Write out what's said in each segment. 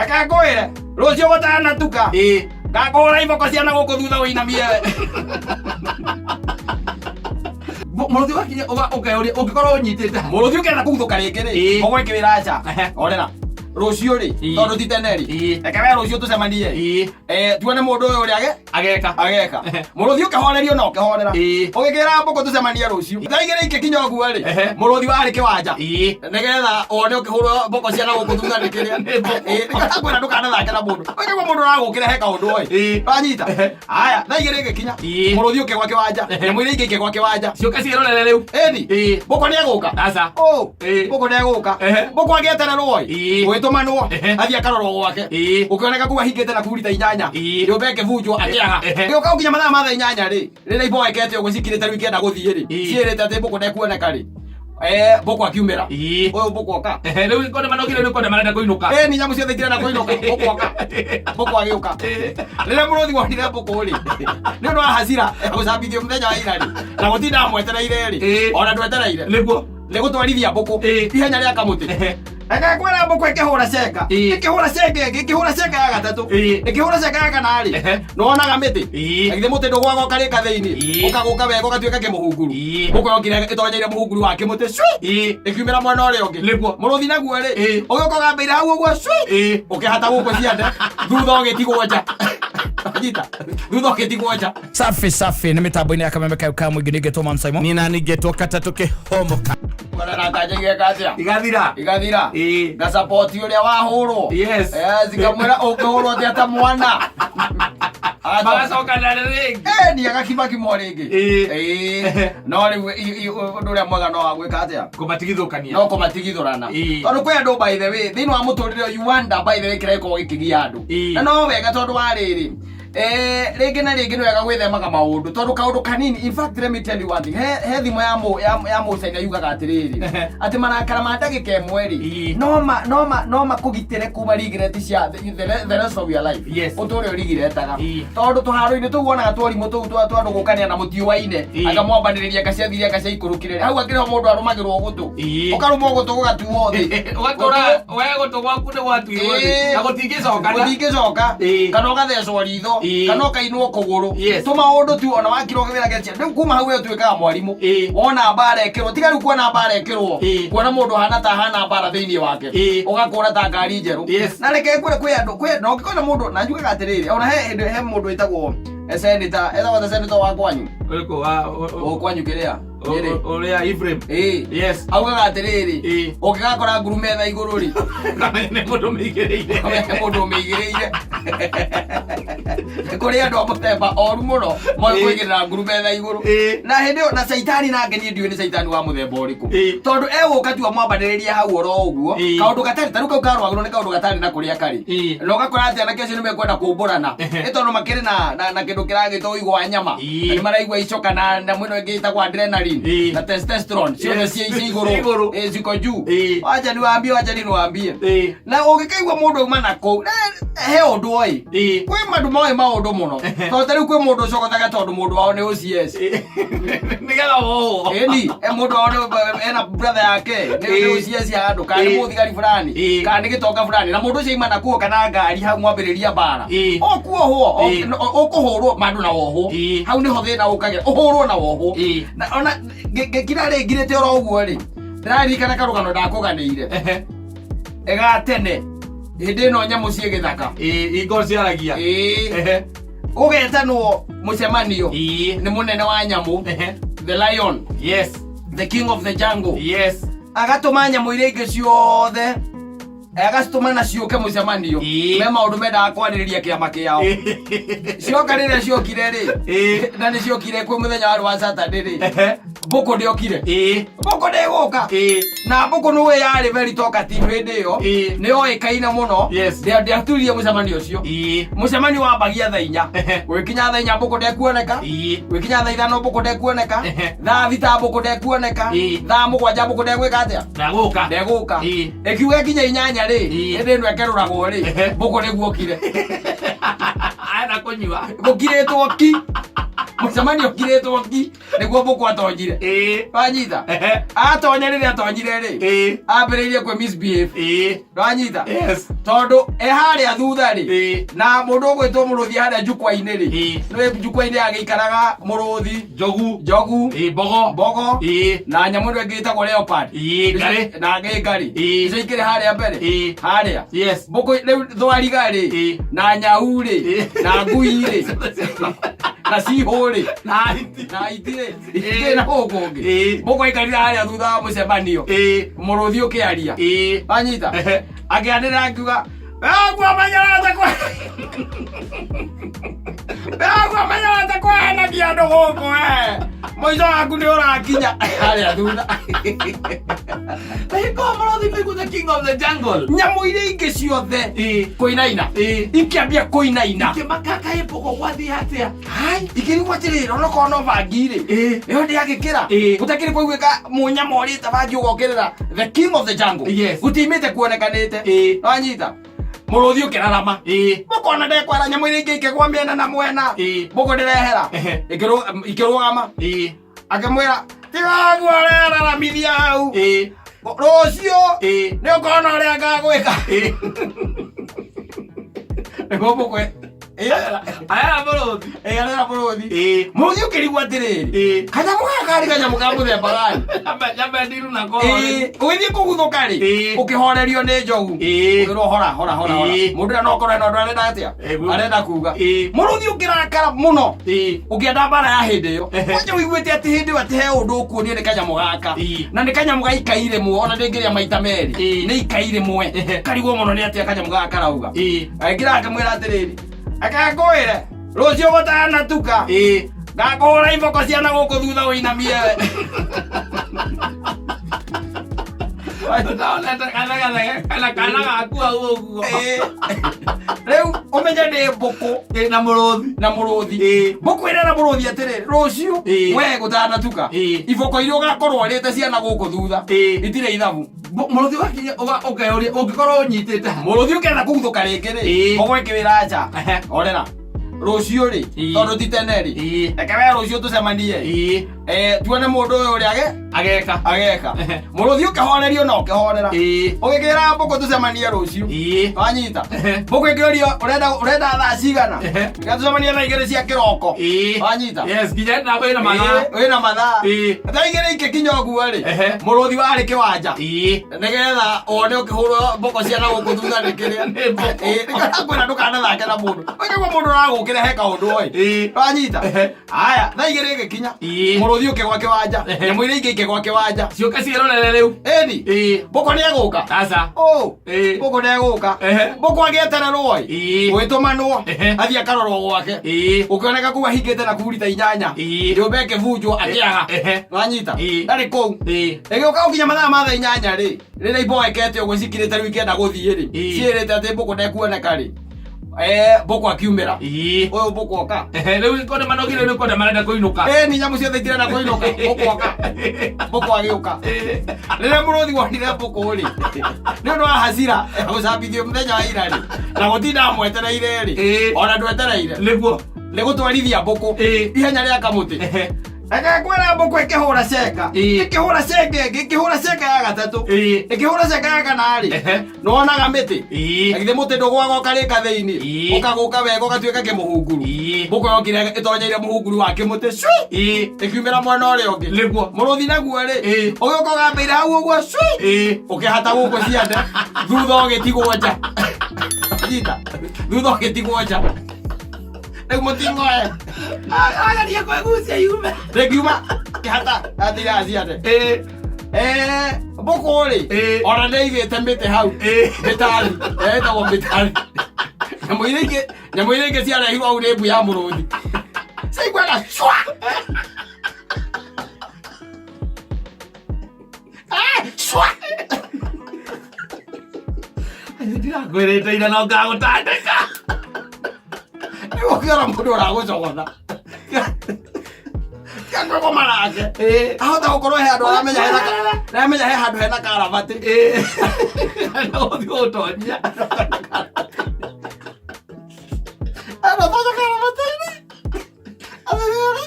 Reke ngwĩre rũciũ gũtanatuka ngakũhũra iboko ciana gũkũ thutha ũinamie we. Mũrũthi wakinya ũkeyũria ũngĩkorwo ũnyitĩte ha? Mũrũthi ũkĩenda kũguthũka rĩngĩ rĩ, ũgwĩkĩrĩra wĩra aca. Horera. Rũciũ rĩ, tondũ ti tene rĩ, reke we rũciũ tũcemanie. Tuone mũndũ ũyũ ũrĩa Ageka. Ageka. Mũrũthi ũkĩhorerio na ũkĩhorera. Ũgĩkĩra mbũkũ tũcemanie rũciũ. Thaa 2 ikĩkinya ũguo rĩ, mũrũthi warĩ kĩwanja. Nĩgetha one ũkĩhũrwo mbũkũ ciana gũkũ thutha nĩ kĩrĩa. Nĩ mbũkũ. Nĩkĩo ndakwĩra ndũkanathake na mũndũ. Ũngĩigua mũndũ ũragũkĩra he kaũndũ oĩ. Wanyita? Haya, thaa 2 ĩgĩkinya. Mũrũthi ũkĩgwa kĩwanja. Nyamũ iria ingĩ ikĩgwa kĩwanja. Ciũke ciĩrorere rĩu. Ĩni. Mbũkũ nĩegũka. Aca. Ũ. Mbũkũ nĩegũka. Mbũkũ agĩetererwo ĩ. Gũgĩtũmanwo. Athiĩ akarorwo gwake. Gũkĩoneka kũu ahingĩte na kurita 8. Nyũmba ĩkĩbunjwo akĩaga. Gĩũka gũkinya mathaa ma thaa 8 rĩ, rĩrĩa iboekete ũguo cikirĩte rĩu ikĩenda gũthiĩ rĩ, ciĩrĩte atĩ mbũkũ ndekuoneka rĩ. Mbũkũ akiumĩra. Ũyũ mbũkũ oka. Rĩu kone manogire rĩu kone marenda kũinũka. Ni nyamũ ciothe itirenda kũinũka. Mbũkũ oka. Mbũkũ agĩũka. Rĩrĩa mũrũthi wonire mbũkũ rĩ, nĩ ũndũ wa hasira ya gũcambithio mũthenya wa ira rĩ, na gũtinda amwetereire rĩ, ona ndwetereire. Nĩguo. Nĩ gũtwarithia mbũkũ ihenya rĩa kamũtĩ. Reke ngwĩre mbũkũ ĩkĩhũra cenga. Ĩkĩhũra cenga ĩngĩ, ĩkĩhũra cenga ya gatatũ. Ĩkĩhũra cenga ya kana rĩ, nĩwonaga mĩtĩ. Na githĩ mũtĩ ndũgũaga ũkarĩka thĩinĩ. Ũkagũka wega ũgatuĩka kĩmũhunguru. Mbũkũ yokire ĩtonyeire mũhunguru wa kĩmũtĩ cui. Ĩkiumĩra mwena ũrĩa ũngĩ. Nĩguo. Mũrũthi naguo rĩ, ũgĩũka ũgambĩire hau ũguo cui. Ũkĩhata gũkũ ciande, thutha ũgĩtigwo nja. Nyita, thutha ũgĩtigwo nja. Safi safi nĩ mĩtambo-inĩ ya kameme kayo ka mũingĩ ningĩtwo Man Simon. Nina ningĩtwo katatũ kĩhomoka. Ũrona kanja igeka atĩa? Igathira. Igathira. Ngasapoti ũrĩa wahũrwo. Yes. Zikamwĩra ũngĩhũrwo atĩa ta mwana. Magacoka na rĩngĩ. Ni agakibakimwo rĩngĩ. No rĩu ũndũ ũrĩa mwega no wa gwĩka atĩa? Kũmatigithũkania. No kũmatigithũrana. Tondũ kwĩ andũ by the way, thĩinĩ wa mũtũrĩre you wonder by the way kĩrĩa gĩkoragwo gĩkĩgia andũ. Na no wega tondũ wa rĩrĩ, rĩngĩ na rĩngĩ nĩ wega gwĩthemaga maũndũ tondũ kaũndũ kanini. In fact, let me tell you one thing, he thimo ya mũcaina yugaga atĩrĩrĩ, atĩ marakara ma ndagĩka 1 rĩ, no makũgitĩre kuma regret cia the rest of your life. Ũtũre ũrigiretaga tondũ tũharo-inĩ tũu wonaga tworimũ tũu twa andũ gũkania na mũtiũaine, akamwambanĩrĩria anga ciathire anga ciaikũrũkire, hau akĩrĩ ho mũndũ arũmagĩrwo gũtũ, ũkarũmwo gũtũ gũgatuo thĩ. Ũgakora we gũtũ gwaku nĩ gwatuirwo thĩ na gũtingĩcoka. Gũtingĩcoka, kana ũgathecwo ritho, kana ũkainwo kũgũrũ. Tũmaũndũ tu ona wakirwo kĩwĩra gĩa rĩu kuma hau we ũtuĩkaga mwarimũ. Wona mbara ĩkĩrwo, tiga rĩu kuona mbara ĩkĩrwo, kuona mũndũ hana ta hana mbara thĩinĩ wake, ũgakũra ta ngari njerũ. Na reke ngwĩre kwĩ andũ kwĩ na ũngĩkona mũndũ na njugaga atĩrĩrĩ, ona he hĩndĩ he mũndũ wĩtagwo senator, etagwo ta senator wa kwanyu. Ũrĩkũ wa o kwanyu kĩrĩa Nyĩrĩ. Ũrĩa Ephraim? Yes. Augaga atĩrĩrĩ, ũngĩgakora nguru metha igũrũ rĩ, Kana nĩ mũndũ mĩigĩrĩire. Ũmenye mũndũ ũmĩigĩrĩire. Nĩ kũrĩ andũ a mũthemba oru mũno moĩ kũigĩrĩra nguru metha igũrũ. Na hĩndĩ ĩyo na caitani nake niĩ ndiũĩ nĩ caitani wa mũthemba ũrĩkũ, tondũ egũka tu amwambanĩrĩrie hau oro ũguo. Kaũndũ gatarĩ ta rĩu kau karwagũrwo nĩ kaũndũ gatarĩ na kũrĩa karĩ. Na ũgakora atĩ anake acio nĩ mekwenda kũmbũrana nĩ tondũ makĩrĩ na kĩndũ kĩragĩtwo ũigũ wa nyama. Na nĩ maraigua icoka na nyamũ ĩno ĩngĩ ĩtagwo adrenaline na testosterone ciothe ciĩ igũrũ. Ciĩ igũrũ. Ziko juu. Wacha niwaambie, wacha niwaambie. Na ũngĩkaigua mũndũ auma na kũu, he ũndũ oĩ. Kwĩ andũ moĩ maũndũ mũno, tondũ ta rĩu kwĩ mũndũ ũcogothaga tondũ mũndũ wao nĩ OCS. Nĩgetha wohwo. Ĩni, mũndũ wao ena brother yake nĩ OCS ya andũ, kana nĩ mũthigari fulani, kana nĩ gĩtonga fulani, na mũndũ ũcio aima na kuo kana ngari hau mwambĩrĩria mbara. Ũkuohwo, ũkũhũrwo mandũ na wohwo. Hau nĩho thĩna ũkagĩra, ũhũrwo na wohwo. Na ona ngĩkira rĩ, ngirĩte oro ũguo rĩ, ndĩraririkana karũgano ndakũganĩire ga tene hĩndĩ ĩno nyamũ ciĩ gĩthaka. Ingo ciaragia. Ũgetanwo mũcemanio nĩ mũnene wa nyamũ, the lion, the king of the jungle. Agatũma nyamũ iria ingĩ ciothe, agacitũma na ciũke mũcemanio. Me maũndũ mendaga kwarĩrĩria kĩama kĩao. Cioka, rĩrĩa ciokire rĩ, na nĩ ciokire kwĩ mũthenya warĩ wa Saturday rĩ, mbũkũ ndĩokire. Mbũkũ ndĩgũka. Na mbũkũ nĩwe yarĩ very talkative hĩndĩ ĩyo. Nĩ yoĩkaine mũno. Ndĩaturirie mũcemanio ũcio. Mũcemanio wambagia thaa 4. Gwĩkinya thaa 4 mbũkũ ndekuoneka. Gwĩkinya thaa 5 mbũkũ ndekuoneka. Thaa 6 mbũkũ ndekuoneka. Thaa 7 mbũkũ ndegwĩka atĩa? Ndagũka. Ndegũka. Ĩkiuga kinya 8 rĩ, hĩndĩ ĩno ĩkerũragwo rĩ, mbũkũ nĩguo okire. Enda kũnyua. Gũkirĩtwo ki. Mũcemanio ũkirĩtwo ngi nĩguo mbũkũ atonyire. Ĩĩ. Wanyita? Ehe. Atonya rĩrĩa atonyire rĩ, Ĩĩ. ambĩrĩirie kwĩ misbehave. Ĩĩ. Wanyita? Yes. Tondũ e harĩa thutha rĩ, Ĩĩ. na mũndũ ũgwĩtwo mũrũthi harĩa njukwa-inĩ rĩ, Ĩĩ. nĩ njukwa-inĩ agĩikaraga mũrũthi, Njogu. njogu, Ĩĩ, mbogo. mbogo, Ĩĩ. na nyamũ ĩno ĩngĩ ĩtagwo leopard. Ĩĩ, ngarĩ. Na ngĩ ngarĩ. Ĩĩ. Icio ikĩrĩ harĩa mbere. Ĩĩ. Harĩa. Yes. Mbũkũ rĩu thwariga rĩ, Ĩĩ. na nyau rĩ, Ĩĩ. na ngui rĩ, na cihũ rĩ, Na hiti. na iti rĩ, itirĩ na gũkũ ũngĩ. Ĩĩ. Mbũkũ aikarire harĩa thutha wa mũcemanio. Ĩĩ. Mũrũthi ũkĩaria. Ĩĩ. Wanyita? Ehe. Akĩanĩrĩra akiuga, "Wegua menyerete kwe Wegua menyerete kwehenagia andũ gũkũ we. Mũico waku nĩ ũrakinya." Harĩa thutha. Ĩĩ, ko mũrũthi nĩguo the king of the jungle. Nyamũ iria ingĩ ciothe Ĩĩ. kũinaina. Ĩĩ. Ikĩambia kũinaina. Kĩmaka kaĩ mbũkũ gwathiĩ atĩa? Hai, ikĩrigwo atĩrĩrĩ, onokorwo no bangi rĩ, Ĩĩ. ĩyo ndĩagĩkĩra. Ĩĩ. Gũtakĩrĩ kũiguĩka mũnyama ũrĩte bangi ũgokĩrĩra the king of the jungle. Yes. Gũtiimĩte kuonekanĩte. Ĩĩ. Wanyita? Mũrũthi ũkĩrarama. Ĩĩ. Mbũkũ ona ndekwara nyamũ iria ingĩ ikĩgwa mĩena na mwena. Ĩĩ. Mbũkũ ndĩrehera. Ehe. Ikĩrũgama. Ĩĩ. Akĩmwĩra, tiga ũguo ũreraramithia hau. Ĩĩ. Rũciũ Ĩĩ. nĩ ũkona ũrĩa ngagwĩka. Ĩĩ. Nĩguo mbũkũ Aya mũrũthi. ĩarera mũrũthi. Ĩĩ. Mũrũthi ũkĩrigwo atĩrĩrĩ, Ĩĩ. kanyamũ gaka karĩ kanyamũ ka mũthemba gani? Nyambe ndiru na koro. Ĩĩ, ũgĩthiĩ kũguthũka rĩ, Ĩĩ. ũkĩhorerio nĩ njogu. Ĩĩ. Ũkĩrwo hora hora hora hora. Ĩĩ. Mũndũ ũrĩa no akorwo ena ũndũ arenda atĩa? Ĩguo. Arenda kuga. Ĩĩ. Mũrũthi ũkĩrakara mũno. Ĩĩ. Ũkĩenda mbara ya hĩndĩ ĩyo. Ehe. Kwanja ũiguĩte atĩ hĩndĩ ĩyo atĩ he ũndũ ũkuonio nĩ kanyamũ gaka. Ĩĩ. Na nĩ kanyamũ ga ikai rĩmwe ona ndĩngĩrĩa maita merĩ. Ĩĩ. Nĩ ikai rĩmwe. Ehe. Karigwo mũno nĩ atĩa kanyamũ gaka karauga. Ĩĩ. Agĩkĩra akĩmwĩra atĩrĩrĩ, akangũĩre rũciũ gũtanatuka Ĩĩ. ngakũhũra iboko ciana gũkũ thutha ũinamie we. Ndonete kana kana kana gaku hau ũguo. Ĩĩ. Rĩu ũmenye nĩ mbũkũ Ĩĩ, na mũrũthi. na mũrũthi. Ĩĩ. Mbũkũ ĩrera mũrũthi atĩrĩrĩ, rũciũ Ĩĩ. we gũtanatuka Ĩĩ. iboko iria ũgakorwo ũrĩte ciana gũkũ thutha Ĩĩ. itirĩ ithabu. Mũrũthi wakinya ũkeyũria ũngĩkorwo ũnyitĩte ha. Mũrũthi ũkĩenda kũguthũka rĩngĩ rĩ, Ĩĩ. ũguo ĩkĩwĩra aca. Ehe. Horera. Rũciũ rĩ, Ĩĩ. tondũ ti tene rĩ, Ĩĩ. reke we rũciũ tũcemanie. Ĩĩ. Tuone mũndũ ũyũ ũrĩa Ageka. ageka. Ehe. Mũrũthi ũkĩhorerio na ũkĩhorera. Ĩĩ. Ũgĩkĩra mbũkũ tũcemanie rũciũ. Ĩĩ. Wanyita? Ehe. Mbũkũ ĩkĩũrio ũrenda ũrenda thaa cigana? Ehe. Reke tũcemanie thaa 2 cia kĩroko. Ĩĩ. Wanyita? Yes, nginya na wĩna mathaa. Ĩĩ, wĩna mathaa. Ĩĩ. Thaa 2 ikĩkinya ũguo rĩ, Ehe. mũrũthi warĩ kĩwanja. Ĩĩ. Nĩgetha wone ũkĩhũrwo mbũkũ ciana gũkũ thutha nĩ kĩrĩa. Nĩ mbũkũ. Ĩĩ, nĩkĩo ndũkanathake na mũndũ. Ũkaigua mũndũ ũragũkĩra he kaũndũ oĩ. Ĩĩ. Wanyita? Ehe. Haya, thaa 2 ĩgĩkinya. Ĩĩ. Mũrũthi ũkĩgwa kĩwanja. Ehe. Nyamũ iria ingĩ ikĩgwa kĩwanja. Ciũke ciĩrorere rĩu. Ĩni. Ĩĩ. Mbũkũ nĩegũka. Aca. Ũ. Ĩĩ. Mbũkũ nĩegũka. Ehe. Mbũkũ agĩetererwo ĩ. Ĩĩ. Gwĩtũmanwo. Ehe. Athiĩ akarorwo gwake. Ĩĩ. Ũkĩoneka kũu ahingĩte na kurita 8. Ĩĩ. Nyũmba ĩkĩbunjwo akĩaga. Ehe. Wanyita? Ĩĩ. Ndarĩ kũu. Ĩĩ. Ĩgĩũka gũkinya mathaa ma thaa 8 rĩ, rĩrĩa iboekete ũguo cikirĩte rĩu ikĩenda gũthiĩ rĩ, Ĩĩ. ciĩrĩte atĩ mbũkũ ndekuoneka rĩ. Mbũkũ akiumĩra. Ĩĩ. Ũyũ mbũkũ oka. Ehe, rĩu kũndũ manogire rĩu kũndũ marenda kũinũka. Ĩĩ ni nyamũ ciothe itirenda kũinũka. Mbũkũ oka. Mbũkũ agĩũka. Rĩrĩa mũrũthi wonire mbũkũ rĩ, nĩ ũndũ wa hasira ya gũcambithio mũthenya wa ira rĩ, na gũtinda amwetereire rĩ, Ĩĩ. ona ndwetereire, Nĩguo. nĩ gũtwarithia mbũkũ Ĩĩ. ihenya rĩa kamũtĩ. Ehe. Reke ngwĩre mbũkũ ĩkĩhũra cenga. Ĩĩ. Ĩkĩhũra cenga ĩngĩ, ĩkĩhũra cenga ya gatatũ. Ĩĩ. Ĩkĩhũra cenga ya kana rĩ, Ehe. nĩwonaga mĩtĩ. Ĩĩ. Na githĩ mũtĩ ndũgũaga ũkarĩka thĩinĩ. Ĩĩ. Ũkagũka wega ũgatuĩka kĩmũhunguru. Ĩĩ. Mbũkũ yokire ĩtonyeire mũhunguru wa kĩmũtĩ cui. Ĩĩ. Ĩkiumĩra mwena ũrĩa ũngĩ. Nĩguo. Mũrũthi naguo rĩ, Ĩĩ. ũgĩũka ũgambĩire hau ũguo cui. Ĩĩ. Ũkĩhata gũkũ ciande, thutha ũgĩtigwo nja. Nyita. Thutha ũgĩtigwo nja. Rĩu mũting'oe. Ageria kwĩgucia yume. Rĩngiuma kĩhata athira ciande. Ĩĩ. Mbũkũ rĩ, Ĩĩ. ona nĩaigĩte mĩtĩ hau. Ĩĩ. Mĩtari. Ĩtagwo mĩtari. Nyamũ iria ingĩ, nyamũ iria ingĩ ciarehirwo hau nĩ mbu ya mũrũthi. Ciaiguaga cwa. Cwa. Ndirakwĩrĩte ira no ngagũtandĩka. Rĩu ũkĩona mũndũ ũragũcogotha. Tiga nake. Ĩĩ. Ahota gũkorwo he handũ aramenya hena aramenya he handũ hena karabati. Ĩĩ. Na ũthiĩ ũtonyia. Anatonya karabatĩ-inĩ. Atĩrĩrĩ.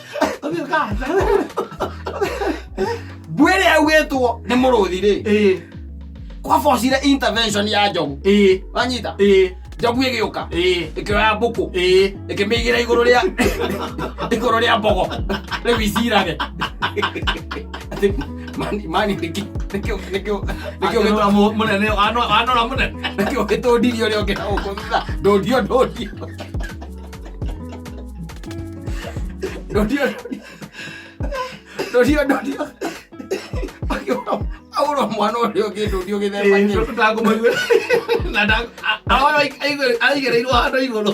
Mũrũthi rĩ, kwabocire intervention ya njogu. Wanyita? Njogu ĩgĩũka, ĩkĩoya mbũkũ, ĩkĩmĩigĩra igũrũ rĩa mbogo, rĩu icirage atĩ mani mani nĩkĩo nĩkĩo nĩkĩo Akĩrora mũnene, anora mũnene. Nĩkĩo gĩtũndirie ũrĩa ũngĩ na gũkũ thutha, ndũndio ndũndio ndũndio ndũndio ndũndio, ahũra mwana ũrĩa ũngĩ ndũndio gĩthemba kĩu. Aigĩrĩirwo handũ igũrũ.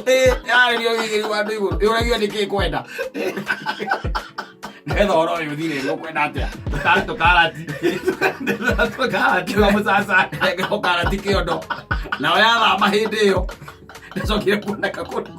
Yarĩrio gĩigĩrĩirwo handũ igũrũ, yũragio nĩkĩ kwenda nĩgetha ũhoro ũyũ ũthire, ũkwenda atĩa? Tũkarati tũkarati wa mũcaca. Nengero karati kĩondo, nao yathama hĩndĩ ĩyo ndacokire kuoneka kũndũ.